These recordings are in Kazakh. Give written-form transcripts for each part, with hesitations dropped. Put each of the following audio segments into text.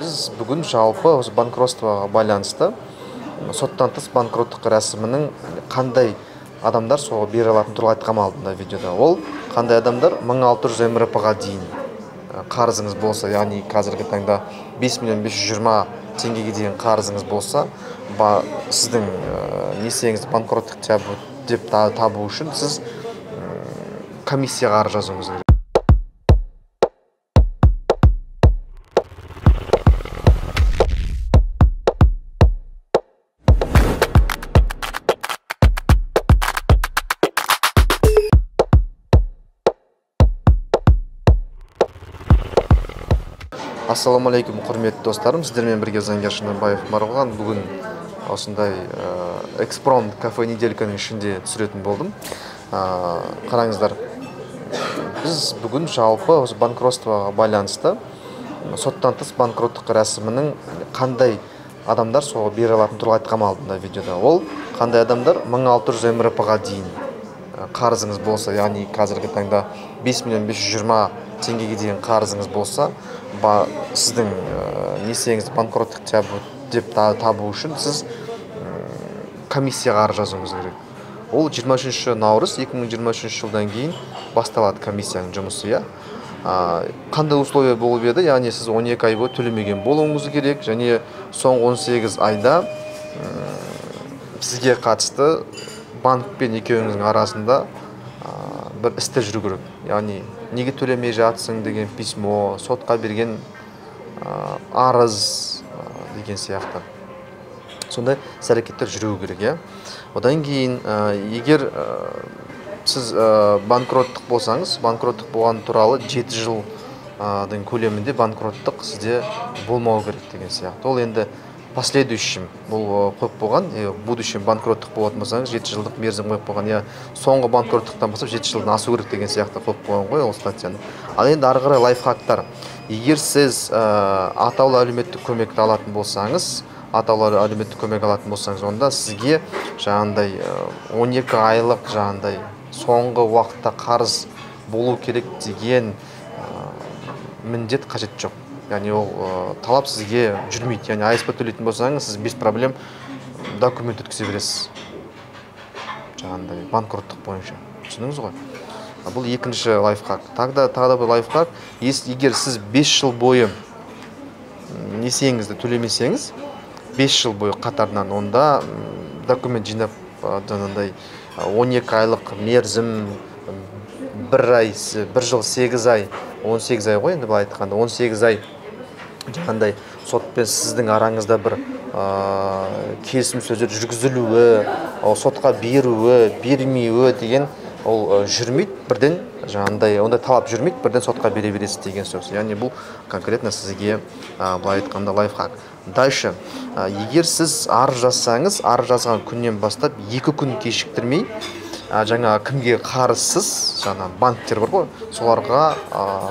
Біз бүгін жалпы осы банкротствоға байланысты соттан тыс банкроттық рәсімінің қандай адамдар соға бере алатын туралы айтқам алдында видеода. Ол қандай адамдар 1600 МРП-ға дейін қарызыңыз болса, яғни қазіргі таңда 5 520 теңгеге дейін қарызыңыз болса, сіздің несиеңізді банкроттық деп табу үшін сіз комиссияға арыз жазуыңыз керек. Ассаламу алейкум, құрметті достарым, сіздермен бірге Заңгер Шыныбаев Марғұлан. Бүгін осындай экспромт кафе недельканың ішінде түсіретін болдым. Қараңыздар, біз бүгін жалпы осы банкротствоға байланысты соттан тыс банкроттық рәсімінің қандай адамдар соға бере алатын туралы айтқам алдында видеода. Ол қандай адамдар 1600 МРП-ға дейін қарызыңыз болса, яғни қазіргі таңда 5 520 теңгеге дейін қарызыңыз болса, сіздің несиеңізді банкроттық деп табу үшін сіз комиссияға арыз жазуыңыз керек. Ол 23 наурыз 2023 жылдан кейін басталады комиссияның жұмысы, иә. Қандай условия болып еді? Яғни сіз 12 ай бойы төлемеген болуыңыз керек, және соңғы 18 айда сізге қатысты банкпен екеуіңіздің арасында бір істер жүру керек. Яғни неге төлемей жатсың деген письмо, сотқа берген арыз деген сияқты. Сондай іс-әрекеттер жүруі керек, иә. Одан кейін егер сіз банкроттық болсаңыз, банкроттық болған туралы 7 жылдың көлемінде банкроттық сізде болмау керек деген сияқты. Ол енді последующим бұл қойып қойған, в будущем банкроттық болатын болсаңыз 7 жылдық мерзім қойып қойған, я соңғы банкроттықтан бастап 7 жылдан асу керек деген сияқты қойып қойған ғой ол статьяны. Ал енді ары қарай лайфхактар. Егер сіз атаулы әлеуметтік көмекті алатын болсаңыз, атаулы әлеуметтік көмек алатын болсаңыз, онда сізге жаңағындай 12 айлық жаңағындай соңғы уақытта қарыз болу керек деген міндет қажет жоқ. Яғни ол талап сізге жүрмейді. Яғни АСП төлейтін болсаңыз, сіз без проблем документ өткізе бересіз. Жаңағындай банкроттық бойынша. Түсіндіңіз ғой? Бұл екінші лайфхак. Тағы да бір лайфхак. Егер сіз 5 жыл бойы несиеңізді төлемесеңіз, 5 жыл бойы қатарынан, онда документ жинап, жаңағындай 12 айлық мерзім, 1 ай, 1 жыл 8 ай, 18 ай ғой енді былай айтқанда, 18 ай жаңағындай сотпен сіздің араңызда бір келісім сөздер жүргізілуі, сотқа беруі, бермеуі деген ол жүрмейді, бірден жаңағындай ондай талап жүрмейді, бірден сотқа бере бересіз деген сөз. Яғни бұл конкретно сізге былай айтқанда лайфхак. Дальше, егер сіз арыз жазсаңыз, арыз жазған күннен бастап 2 күн кешіктірмей, жаңа кімге қарызсыз, жаңа банктер бар ғой, соларға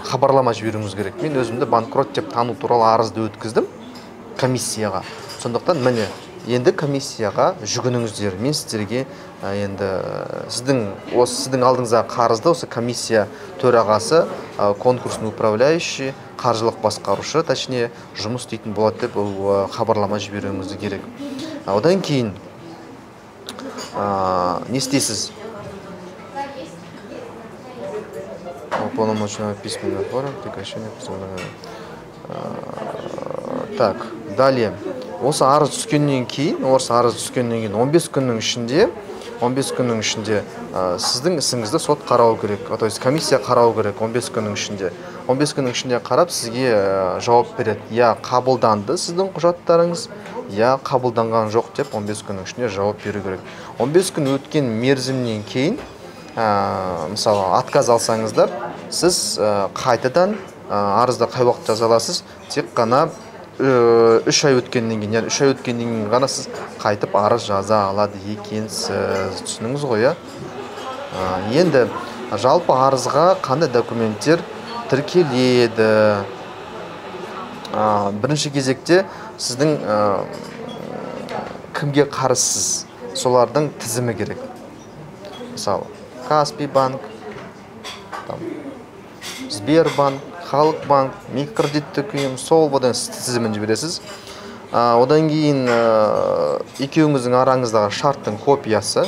хабарлама жіберуіңіз керек. Мен өзімді банкрот деп тану туралы арызды өткіздім комиссияға. Сондықтан міне енді комиссияға жүгініңіздер. Мен сіздерге енді сіздің алдыңыздағы қарызды осы комиссия төрағасы, конкурсный управляющий, қаржылық басқарушы, точнее, жұмыс істейтін болады деп ол хабарлама жіберуіңіз керек. Одан кейін не істейсіз? Уполномоченного письменной формы, прекращение письменного. Так, далее. Осы арыз түскеннен кейін, 15 күннің ішінде, 15 күннің ішінде сіздің ісіңізді сот қарау керек. То есть комиссия қарау керек 15 күннің ішінде. 15 күннің ішінде қарап сізге жауап береді. Я қабылданды сіздің құжаттарыңыз, я қабылданған жоқ деп 15 күннің ішінде жауап беру керек. 15 күн өткен мерзімнен кейін, мысалы, отказ алсаңыздар, сіз қайтадан арызды қай уақыт жаза аласыз? Тек қана 3 ай өткеннен кейін, яғни 3 ай өткеннен кейін ғана сіз қайтып арыз жаза алады екенсіз. Түсіндіңіз ғой, иә? Енді жалпы арызға қандай документтер тіркеледі? Бірінші кезекте сіздің кімге қарызсыз, солардың тізімі керек. Мысалы, Каспий банк, Сбербанк, Халық банк, микрокредиттік ұйым, сол одан тізімін жібересіз. Одан кейін екеуіңіздің араңыздағы шарттың копиясы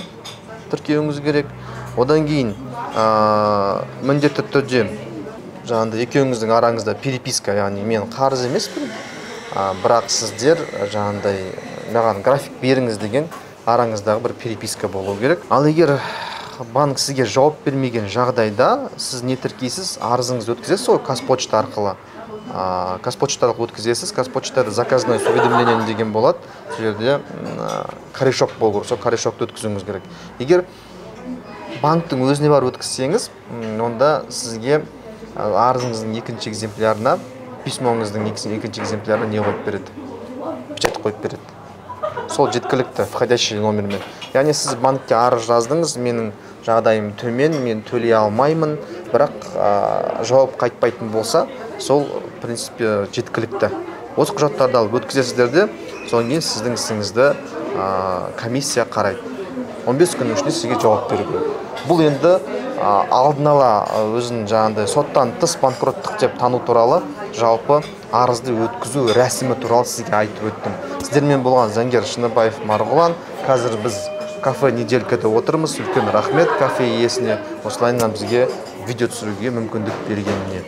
тіркеуіңіз керек. Одан кейін міндетті түрде жаңағыдай екеуіңіздің араңызда переписка, яғни мен қарыз емеспін, бірақ сіздер жаңағыдай маған график беріңіз деген араңыздағы бір переписка болу керек. Ал егер банк сізге жауап бермеген жағдайда сіз не тіркейсіз, арызыңызды өткізесіз ғой Қазпочта арқылы. Қазпочта арқылы өткізесіз. Қазпочтада заказной с уведомлением деген болады, сол жерде корешок болу керек, сол корешокты өткізуіңіз керек. Егер банктің өзіне барып өткізсеңіз, онда сізге арызыңыздың екінші экземплярына, письмоңыздың екінші экземплярына не қойып береді, печать қойып береді. Сол жеткілікті входящий номермен. Яғни сіз банкке арыз жаздыңыз, менің жағдайым төмен, мен төлей алмаймын, бірақ жауап қайтпайтын болса, сол в принципе жеткілікті. Осы құжаттарды алып өткізесіздер де, содан кейін сіздің ісіңізді комиссия қарайды. 15 күннің ішінде сізге жауап беру керек. Бұл енді алдын ала өзін жаңағыдай соттан тыс банкроттық деп тану туралы жалпы арызды өткізу рәсімі туралы сізге айтып өттім. Сіздермен болған заңгер Шыныбаев Марғұлан. Қазір біз кафе Неделькада отырмыз. Үлкен рахмет кафе иесіне осылайынан бізге видео түсіруге мүмкіндік бергеніне.